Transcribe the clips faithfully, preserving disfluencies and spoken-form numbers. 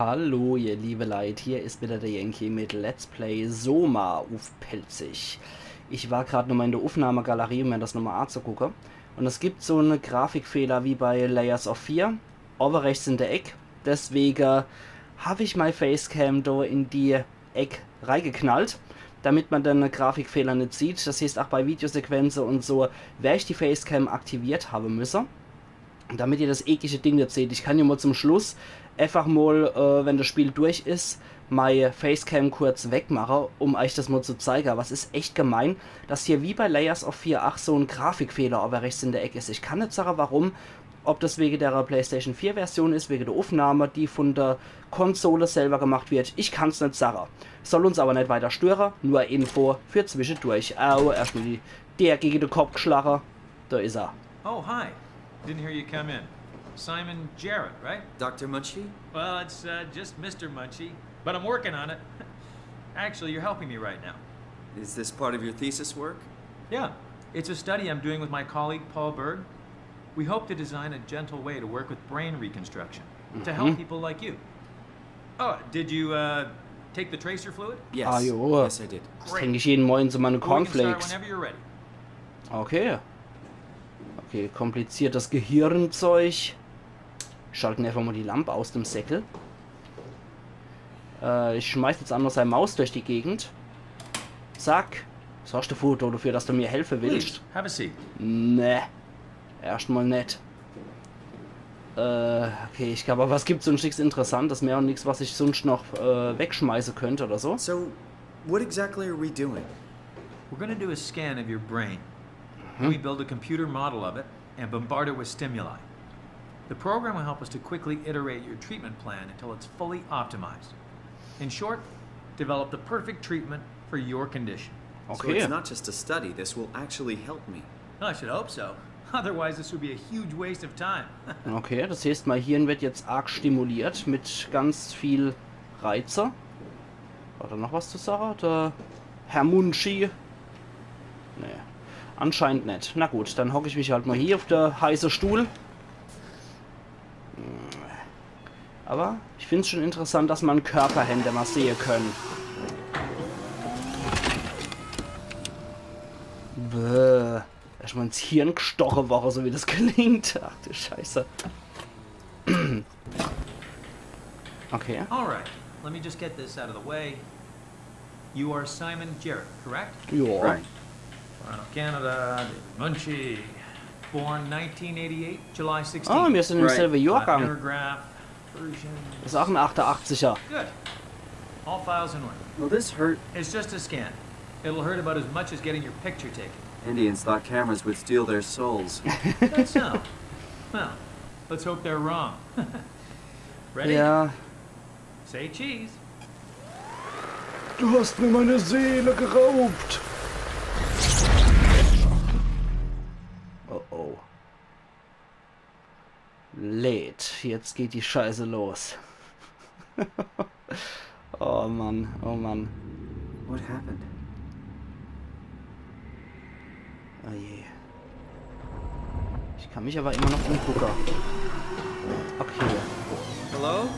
Hallo, ihr liebe Leit, hier is wieder der Yankee mit Let's Play Soma uff Pälzisch. Ich war grad nochmal in der Uffnahmegalerie, um mir das nochmal anzugucke. Und es gibt so ne Grafikfehler wie bei Layers of Fear, owe rechts in der Eck. Deswege hab ich mei Facecam do in die Eck reigeknallt, damit man dann de Grafikfehler net sieht. Das heißt, ach bei Videosequenze und so, wer ich die Facecam aktiviert habe müsse, damit ihr das eklige Ding net seht. Ich kann jo mal zum Schluss einfach mal, äh, wenn das Spiel durch is, mei Facecam kurz wegmache, um euch das mal zu zeige. Aber es is echt gemein, dass hier wie bei Layers of Fear ach so en Grafikfehler owe rechts in der Eck is. Ich kann net sage, warum. Ob das wege der PlayStation vier Version is, wege der Uffnahme, die von der Konsole selber gemacht wird, ich kann's net sage. Soll uns aber net weiter störe, nur Info für zwischedurch. Au, erstmal die, der gege de Kopp geschlache. Da is er. Oh, hi. Didn't hear you come in. Simon Jarrett, right? Doctor Munchie? Well, it's uh, just Mister Munchie, but I'm working on it. Actually, you're helping me right now. Is this part of your thesis work? Yeah, it's a study I'm doing with my colleague Paul Berg. We hope to design a gentle way to work with brain reconstruction to help people like you. Oh, did you uh, take the tracer fluid? Yes. Ah, jo. Yes, I did. Das trinke ich jeden Morgen zu meine Well, we can start Cornflakes. Whenever you're ready. Okay. Okay, kompliziertes Gehirnzeug. Schalten wir einfach mal die Lampe aus dem Säckel. Äh, ich schmeiß jetzt einmal sei Maus durch die Gegend. Zack. Was hast du, Foto, dafür, dass du mir helfen willst? Please, have a seat. Ne. Erstmal net. Äh, okay, ich glaube, aber es gibt sonst nichts Interessantes mehr und nichts, was ich sonst noch äh, wegschmeißen könnte oder so. So, what exactly are we doing? We're going to do a scan of your brain. We build a computer model of it and bombard it with stimuli. The program will help us to quickly iterate your treatment plan until it's fully optimized. In short, develop the perfect treatment for your condition. So Okay. It's not just a study. This will actually help me. I should hope so. Otherwise, this would be a huge waste of time. Okay, das heißt, mein Hirn wird jetzt arg stimuliert mit ganz viel Reize. Hat er noch was zu sagen? Der Herr Munchie? Nee, anscheinend net. Na gut, dann hock ich mich halt mal hier auf der heiße Stuhl. Aber ich find's schon interessant, dass man Körperhände mal sehen können. Bäh. Erstmal ins Hirn gestochen worden, so wie das klingt. Ach du Scheiße. Okay. All right, let me just get this out of the way. You are Simon Jarrett, correct? Ja. Right. Toronto, Canada, David Munchie. Born nineteen eighty-eight, July sixteenth. Ah, wir sind im Right. selben Jahrgang. Autograph, version. Ist auch ein achtunachtzig er. Good. All files in order. Will this hurt? It's just a scan. It'll hurt about as much as getting your picture taken. Indians thought cameras would steal their souls. That's so. Well, let's hope they're wrong. Ready? Ja. Say cheese. Du hast mir meine Seele geraubt. Oh oh. Lädt. Jetzt geht die Scheiße los. Oh Mann, oh Mann. What happened? Oh je. Ich kann mich aber immer noch umgucken. Okay, Hello?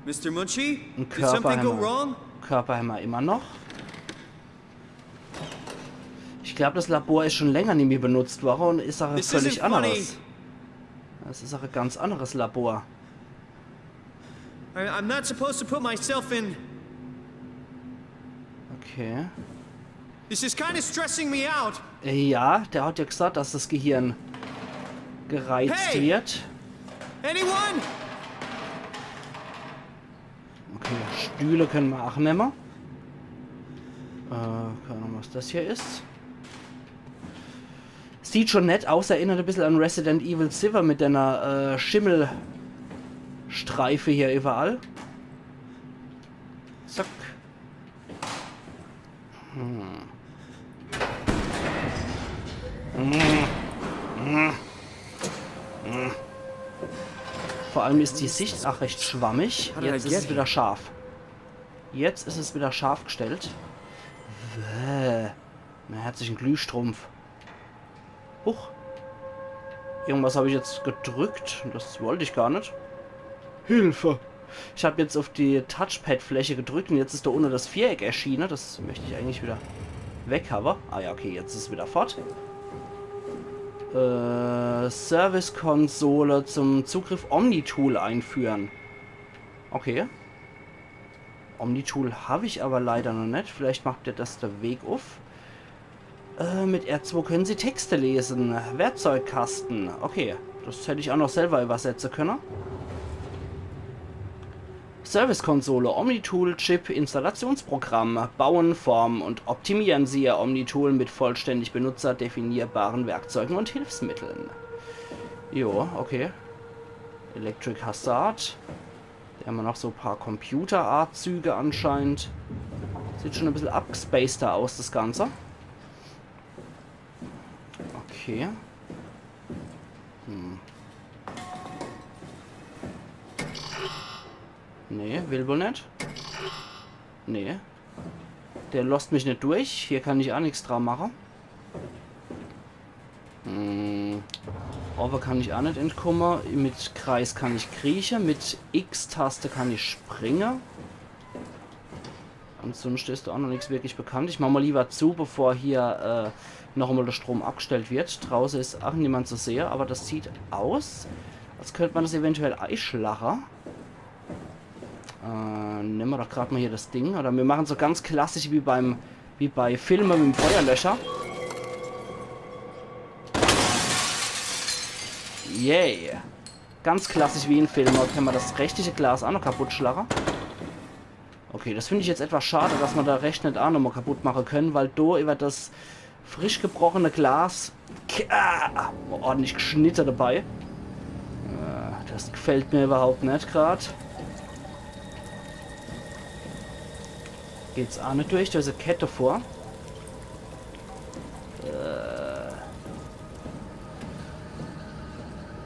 Mister Munchie? einen Did something Körper go haben wir. Wrong? Körper haben wir immer noch. Ich glaube, das Labor ist schon länger nicht mehr benutzt worden und ist auch This völlig isn't funny. Anderes. Das ist auch ein ganz anderes Labor. I, I'm not supposed to put myself in. Okay. This is kind of stressing me out. Ja, der hat ja gesagt, dass das Gehirn gereizt Hey! Wird. Anyone? Okay, Stühle können wir auch nehmen. Äh, keine Ahnung, was das hier ist. Sieht schon nett aus, erinnert ein bisschen an Resident Evil Seven mit einer äh, Schimmelstreife hier überall. Zack. Hm. Hm. Hm. Hm. Vor allem ist die Sicht auch recht schwammig. How did I Jetzt ist get es wieder here? Scharf. Jetzt ist es wieder scharf gestellt. Wäh. Na, er hat sich einen Glühstrumpf. Huch. Irgendwas habe ich jetzt gedrückt. Das wollte ich gar nicht. Hilfe! Ich hab jetzt auf die Touchpad-Fläche gedrückt und jetzt ist da unten das Viereck erschienen. Das möchte ich eigentlich wieder weg haben. Ah ja, okay, jetzt ist es wieder fort. Äh, Service-Konsole zum Zugriff Omnitool einführen. Okay. Omnitool hab ich aber leider noch nicht. Vielleicht macht der das der Weg auf. Äh, mit R zwei können Sie Texte lesen. Werkzeugkasten. Okay, das hätte ich auch noch selber übersetzen können. Servicekonsole, Omnitool, Chip, Installationsprogramm. Bauen, formen und optimieren Sie Ihr Omnitool mit vollständig benutzerdefinierbaren Werkzeugen und Hilfsmitteln. Jo, okay. Electric Hazard. Da haben wir noch so ein paar Computerartzüge anscheinend. Sieht schon ein bisschen abgespaceder aus, das Ganze. Okay. Hm. Nee, will wohl nicht. Nee. Der lässt mich nicht durch. Hier kann ich auch nichts dran machen. Hm. Oben kann ich auch nicht entkommen. Mit Kreis kann ich kriechen. Mit X-Taste kann ich springen. Ansonsten ist da auch noch nichts wirklich bekannt. Ich mach mal lieber zu, bevor hier äh, noch einmal der Strom abgestellt wird. Draußen ist auch niemand zu sehen, aber das sieht aus, als könnte man das eventuell einschlachen. Äh, nehmen wir doch gerade mal hier das Ding. Oder wir machen so ganz klassisch wie beim, wie bei Filmen mit dem Feuerlöscher. Yay. Ganz klassisch wie in Filmen. Können wir das rechtliche Glas auch noch kaputt schlagen? Okay, das finde ich jetzt etwas schade, dass man da rechts nicht auch nochmal kaputt machen können, weil da über das frisch gebrochene Glas, ah, ordentlich geschnitten dabei. Äh, das gefällt mir überhaupt nicht gerade. Geht's auch nicht durch, da ist eine Kette vor. Äh.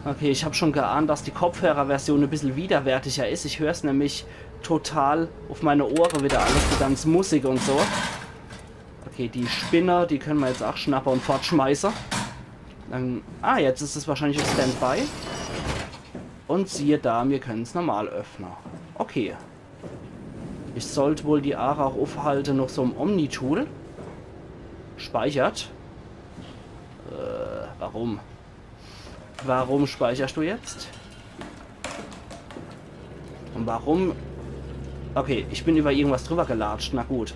Okay, ich habe schon geahnt, dass die Kopfhörerversion ein bisschen widerwärtiger ist. Ich höre es nämlich total auf meine Ohren wieder alles, die ganze Musik und so. Okay, die Spinne, die können wir jetzt auch schnappen und fortschmeißen. Dann, ah, jetzt ist es wahrscheinlich auf Standby. Und siehe da, wir können es normal öffnen. Okay. Ich sollte wohl die Aare auch aufhalten nach so einem Omnitool. Speichert. Äh, warum? Warum speicherst du jetzt? Und warum? Okay, ich bin über irgendwas drüber gelatscht. Na gut.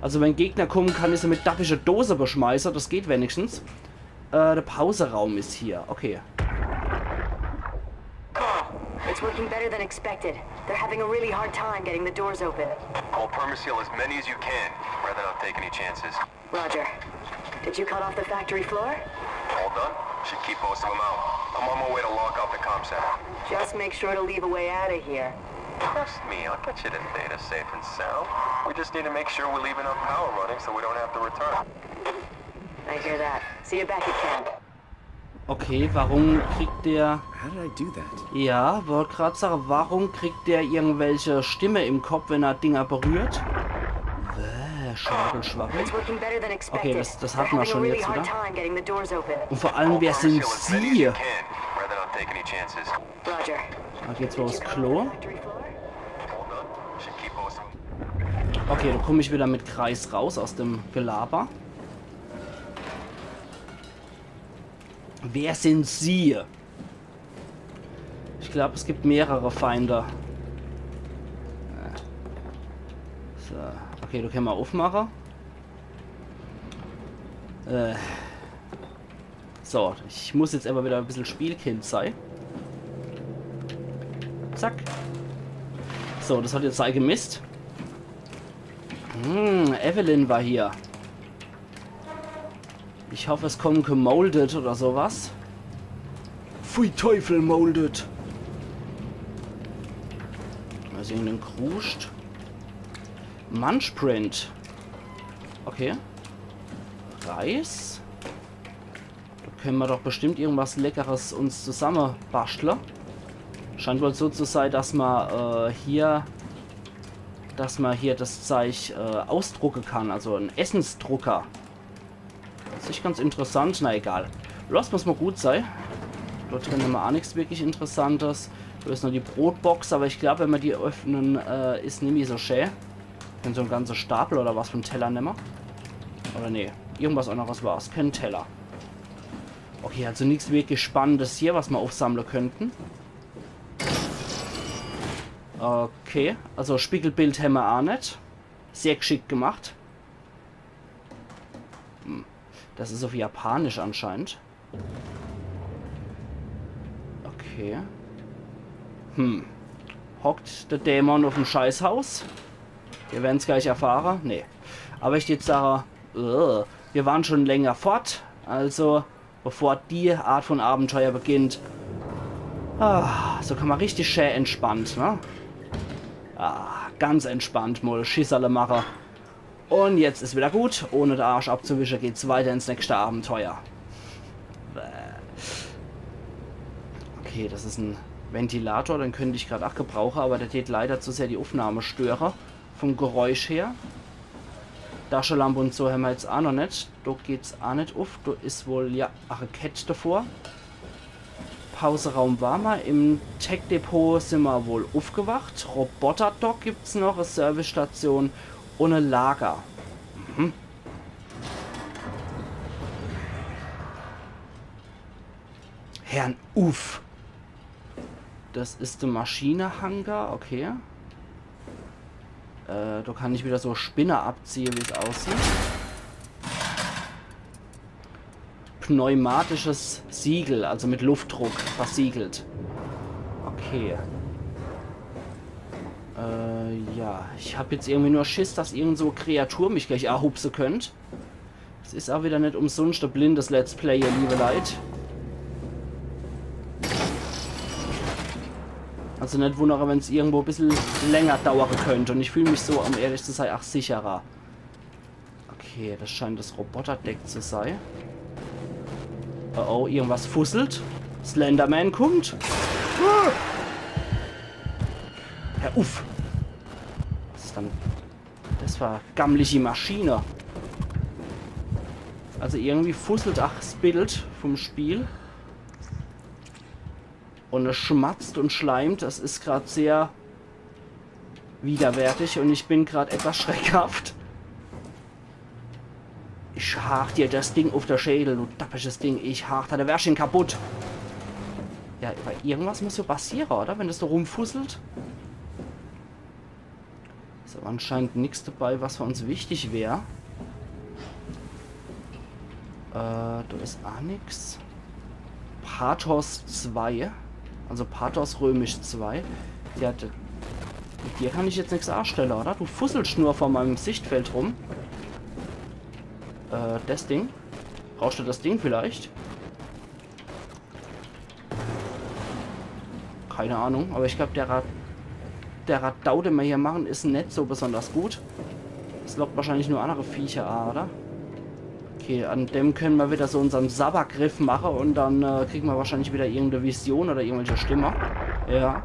Also wenn Gegner kommen, kann ich sie mit dappische Dose beschmeißen. Das geht wenigstens. Äh, der Pauseraum ist hier. Okay. It's working better than expected. They're having a really hard time getting the doors open. Cole, perma seal as many as you can. Rather not take any chances. Roger. Did you cut off the factory floor? All done? Should keep most of them out. I'm on my way to lock off the comm center. Just make sure to leave a way out of here. Trust me, I'll get you to data safe and sound. We just need to make sure we leave enough power running so we don't have to return. I hear that. See you back at camp. Okay, warum kriegt der... How did I do that? Ja, wollte gerade sagen, warum kriegt der irgendwelche Stimme im Kopf, wenn er Dinger berührt? Bäh, Schwachel, Schwachel. It's working better than expected. Okay, das, das They're hatten wir having a schon really jetzt hard wieder. Time getting the doors open. Und vor allem, wer Perma sind seal as many as Sie? You can. Rather not take any chances. Roger. Da geht's wohl aufs Did you Klo. cut off the factory floor? Hold on. Should keep most of them. Okay, da komme ich wieder mit Kreis raus aus dem Gelaber. Wer sind Sie? Ich glaube, es gibt mehrere Feinde. Äh. So. Okay, da können wir aufmachen. Äh. So, ich muss jetzt aber wieder ein bisschen Spielkind sein. Zack. So, das hat jetzt sei gemisst. Hm, Evelyn war hier. Ich hoffe, es kommen keine Molded oder sowas. Pfui Teufel, Molded. Mal sehen, den Kruscht. Munchprint. Okay. Reis. Da können wir doch bestimmt irgendwas Leckeres uns zusammenbasteln. Scheint wohl so zu sein, dass man äh, hier, dass man hier das Zeug äh, ausdrucken kann, also ein Essensdrucker. Das ist ganz interessant, na egal. Lass uns mal gut sein. Dort drin haben wir auch nichts wirklich Interessantes. Do is nur die Brotbox, awwer ich glaab, wenn mer die öffnen, äh, is nimmi so schä. Kenne so en ganze Stapel oder was vum Teller nemme. Oder nee, irgendwas anneres war's. Kän Teller. Okay, also nix wirklich Spannendes hier, was mer uffsammle könnten. Okay, also Spiegelbild hämmer aa net. Sehr gschickt gemacht. Hm. Das is uff Japanisch anscheinend. Okay. Hm. Hockt de Dämon uffm Scheißhaus? Mir werren's gleich erfahre. Nee. Awwer ich jetzt sage, äh, mir waren schon länger fort. Also, bevor die Art von Abenteuer beginnt. Ah, so kann mer richtig schä entspannt, ne? Ah, ganz entspannt mol Schisserle mache. Un jetzt is wieder gut. Ohne de Arsch abzuwische geht's weiter ins nächste Abenteuer. Bäh. Okay, das is en Ventilator, den könnt ich grad aa gebrauche, awwer der tät leider zu sehr die Uffnahme störe. Vum Geräusch her. Daschelamp un so hämmer jetzt aa noch net. Do geht's aa net uff. Do is wohl, ja, ach, e Kett davor. Pauseraum war mer. Im Tech-Depot simmer wohl uffgewacht. Roboter-Dock gibt's noch. E Servicestation un e Lager. Mhm. Hern uff. Das is de Maschinehangar, okay. Äh, do kann ich wieder so Spinne abziehe, wie's aussieht. Pneumatisches Siegel, also mit Luftdruck versiegelt. Okay. Äh, ja, ich hab jetzt irgendwie nur Schiss, dass irgend so Kreatur mich gleich ahupse könnt. Es is aa wieder net umsunscht e blindes Let's Play, ihr liebe Leit. Also net wundere, wenn's irgendwo e bissel länger dauere könnt. Un ich fühl mich so, um ehrlich zu sei, ach sicherer. Okay, das scheint das Roboterdeck zu sei. Oh oh, irgendwas fusselt. Slenderman kummt. Ah! Ja, uff. Was is dann Das war gammliche Maschine. Also irgendwie fusselt ach 's Bild vom Spiel. Un es schmatzt un schleimt. Das is grad sehr widerwärtig un ich bin grad etwas schreckhaft. Ich hach dir das Ding uff de Schädel, du dappisches Ding. Ich hach dir de Wersching kaputt. Ja, awwer irgendwas muss jo passiere, oder? Wenn das do rumfusselt. Is awwer anscheinend nix dabei, was für uns wichtig wär. Äh, do is aa nix. Pathos zwei. Also Pathos römisch zwei. Ja, d-, mit dir kann ich jetzt nix aastelle, oder? Du fusselst nur vor meinem Sichtfeld rum. Äh, das Ding. Brauchst du das Ding vielleicht? Keine Ahnung, awwer ich glaub, der Rad-, der Radau, den mer hier machen, is net so besonders gut. Es lockt wahrscheinlich nur annere Viecher aa, oder? Okay, an dem könne mer wieder so unsern Sabbergriff mache un dann, äh, kriege mer wahrscheinlich wieder irgende Vision oder irgendwelche Stimme. Ja.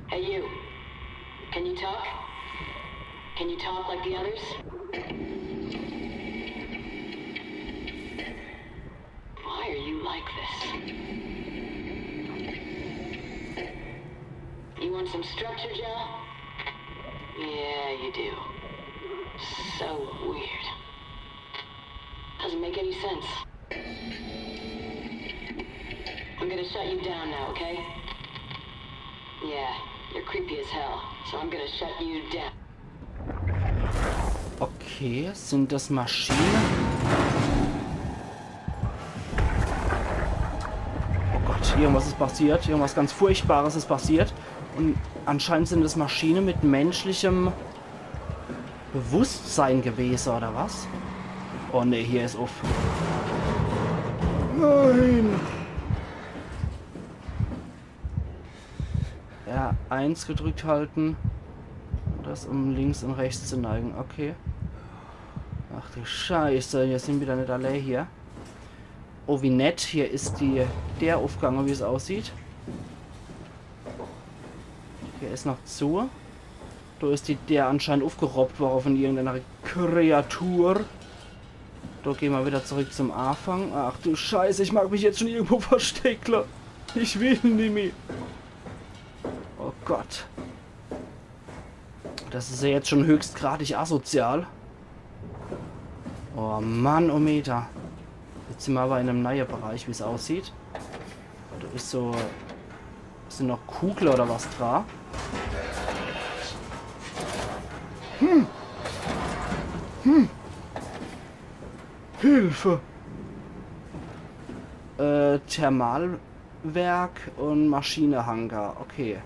Hey, you. Can you talk? Can you talk like the others? Why are you like this? You want some structure, Joe? Yeah, you do. So weird. Doesn't make any sense. I'm gonna shut you down now, okay? Yeah, you're creepy as hell, so I'm gonna shut you down. Okay, sind das Maschinen? Oh Gott, irgendwas is passiert. Irgendwas ganz Furchtbares is passiert. Un anscheinend sind das Maschinen mit menschlichem Bewusstsein gewese, oder was? Oh nee, hier is uff. Nein! Ja, eins gedrückt halten. Das, um links und rechts zu neigen. Okay. Ach du Scheiße, mir sind wieder net alle hier. Oh, wie nett. Hier is die Deer uffgange, wie's aussieht. Hier is noch zu. Do is die Deer anscheinend uffgerobbt worre von irgendeiner Kreatur. So, geh ma wieder zurück zum Anfang. Ach du Scheiße, ich mag mich jetzt schon irgendwo versteckle. Ich will nimmi. Oh Gott. Das is ja jetzt schon höchstgradig asozial. Oh Mann, oh Meter. Jetzt sin ma aber in em neie Bereich, wie's aussieht. Do is so. Sin noch Kugle oder was dra? Hm. Hm. Hilfe! Äh, Thermalwerk und Maschinehangar. Okay.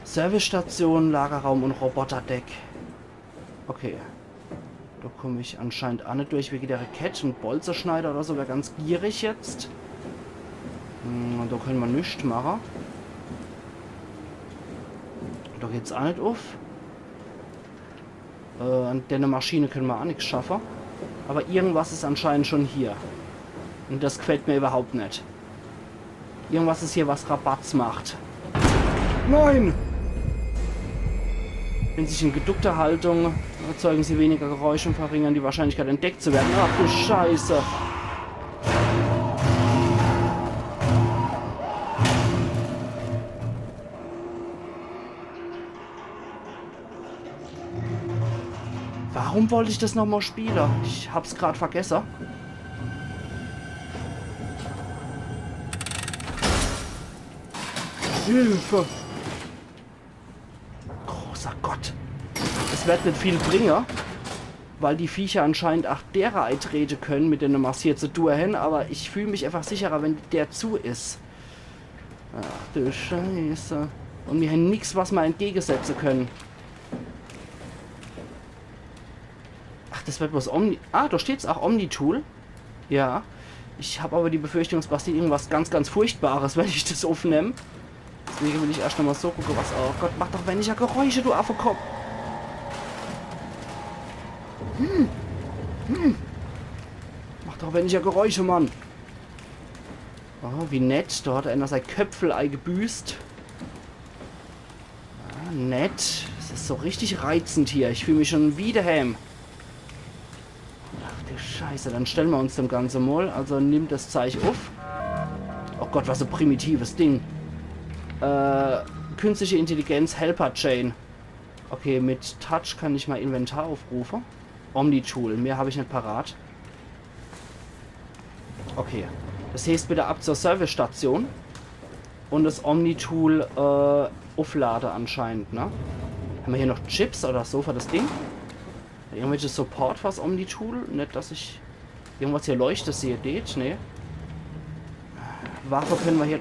Servicestation, Lagerraum und Roboterdeck. Okay. Do komm ich anscheinend aa net durch wege dere Kett. En Bolzeschneider oder so wär ganz gierig jetzt. Hm, do könne ma nix mache. Do geht's aa net uff. Äh, an denne Maschine könne ma aa nix schaffe. Aber irgendwas is anscheinend schon hier. Und das gefällt mir überhaupt net. Irgendwas is hier, was Rabatz macht. Nein! Wenn Sie sich in geduckter Haltung, erzeugen Sie weniger Geräusche und verringern die Wahrscheinlichkeit, entdeckt zu werden. Ach du Scheiße! Warum wollt ich das nochmal spiele? Ich hab's grad vergesse. Hilfe! Großer Gott. Es werd net viel bringe, weil die Viecher anscheinend ach Dere eitrete könne, mit denne ma's hier zu tue hen, aber ich fühl mich einfach sicherer, wenn der zu is. Ach du Scheiße. Und mir hen nix, was ma entgegesetze könne. Ach, das wird was Omni-, ah, da steht's auch Omnitool. Ja. Ich hab aber die Befürchtung, es passiert irgendwas ganz, ganz Furchtbares, wenn ich das aufnehm. Deswegen will ich erst einmal so gucken, was. Oh Gott, mach doch weniger Geräusche, du Affekopf. Hm. Hm. Mach doch weniger Geräusche, Mann. Oh, wie nett. Da hat einer sein Köpfel eingebüßt. Ah, nett. Es is so richtig reizend hier. Ich fühl mich schon wie daheim. Ach du Scheiße, dann stelle ma uns dem Ganze mal. Also nimm das Zeich uff. Oh Gott, was e primitives Ding. Äh, künstliche Intelligenz, Helper Chain. Okay, mit Touch kann ich mal Inventar aufrufe. Omnitool, mehr hab ich net parat. Okay. Das heißt, wieder ab zur Servicestation. Und das Omnitool, äh, auflade anscheinend, ne? Haben wir hier noch Chips oder so für das Ding? Irgendwelche Support fürs Omnitool? Net, dass ich irgendwas hier leuchte sehe, geht? Nee. Waffe können wir hier.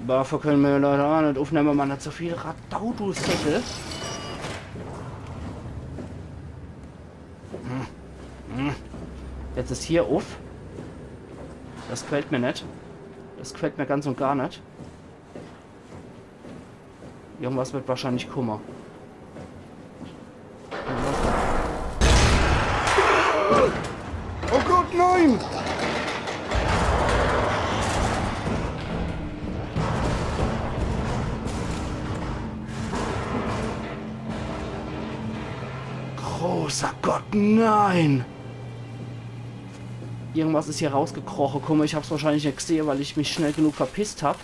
Waffe können wir leider auch net aufnehmen, man hat so viel Radau, du Säckel. Hm. Hm. Jetzt is hier uff. Das gefällt mir net. Das gefällt mir ganz und gar net. Irgendwas wird wahrscheinlich kumme. Oh Gott, nein! Großer Gott, nein! Irgendwas is hier rausgekroche. Guck mal, ich hab's wahrscheinlich net gesehe, weil ich mich schnell genug verpisst hab.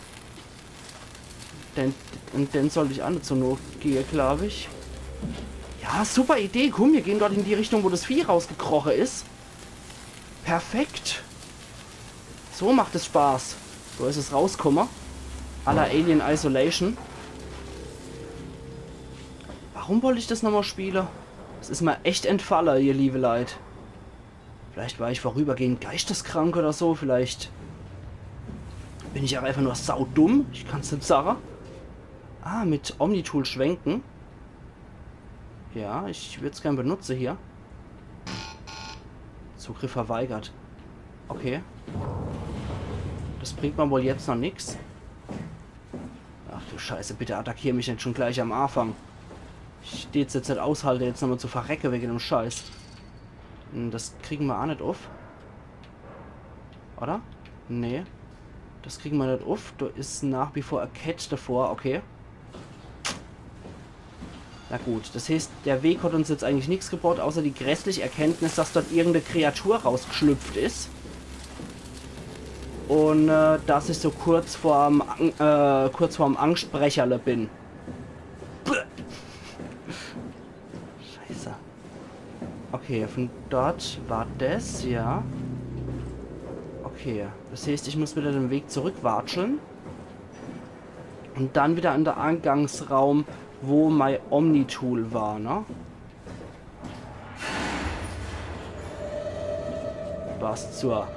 Den, und den sollt ich aa net so nooch gehe, glaub ich. Ja, super Idee. Komm, wir gehen dort in die Richtung, wo das Vieh rausgekroche is. Perfekt. So macht es Spaß. So is es rauskumme. À la Alien Isolation. Warum wollt ich das nochmal spiele? Das is mir echt entfalle, ihr liebe Leit. Vielleicht war ich vorübergehend geisteskrank oder so. Vielleicht bin ich auch einfach nur saudumm. Ich kann's net sage. Ah, mit Omnitool schwenken. Ja, ich würd's gern benutze hier. Zugriff verweigert. Okay. Das bringt mir wohl jetzt noch nix. Ach du Scheiße, bitte attackier mich net schon gleich am Anfang. Ich dät's jetzt net aushalte, jetzt nochmal zu verrecke wege dem Scheiß. Hm, das kriegen wir aa net uff. Oder? Nee. Das kriegen wir net uff. Da is nach wie vor e Kett davor, okay. Na gut, das heißt, der Weg hat uns jetzt eigentlich nichts gebracht, außer die grässliche Erkenntnis, dass dort irgendeine Kreatur rausgeschlüpft ist. Und äh, dass ich so kurz vorm, Ang- äh, kurz vorm Angstbrecherle bin. Bäh. Scheiße. Okay, von dort war das, ja. Okay, das heißt, ich muss wieder den Weg zurückwatscheln. Und dann wieder in der Eingangsraum, wo mein Omnitool war, ne? Was zur...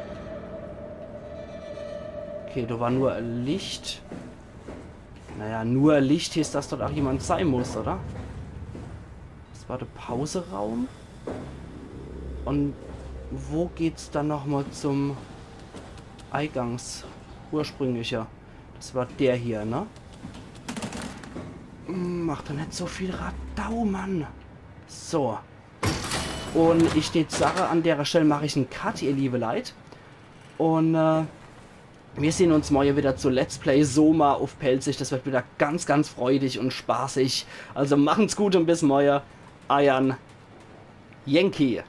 Okay, da war nur Licht. Naja, nur Licht heißt, dass dort auch jemand sein muss, oder? Das war der Pauseraum. Und wo geht's dann nochmal zum Eingangs ursprünglicher? Das war der hier, ne? Hm, mach doch nicht so viel Radau, Mann. So. Und ich tät sache, an der Stelle mache ich einen Cut, ihr liebe Leit. Und äh, wir sehen uns morgen wieder zu Let's Play Soma auf Pälzisch. Das wird wieder ganz, ganz freudig und spaßig. Also machen's gut und bis morgen. Eiern Yankee.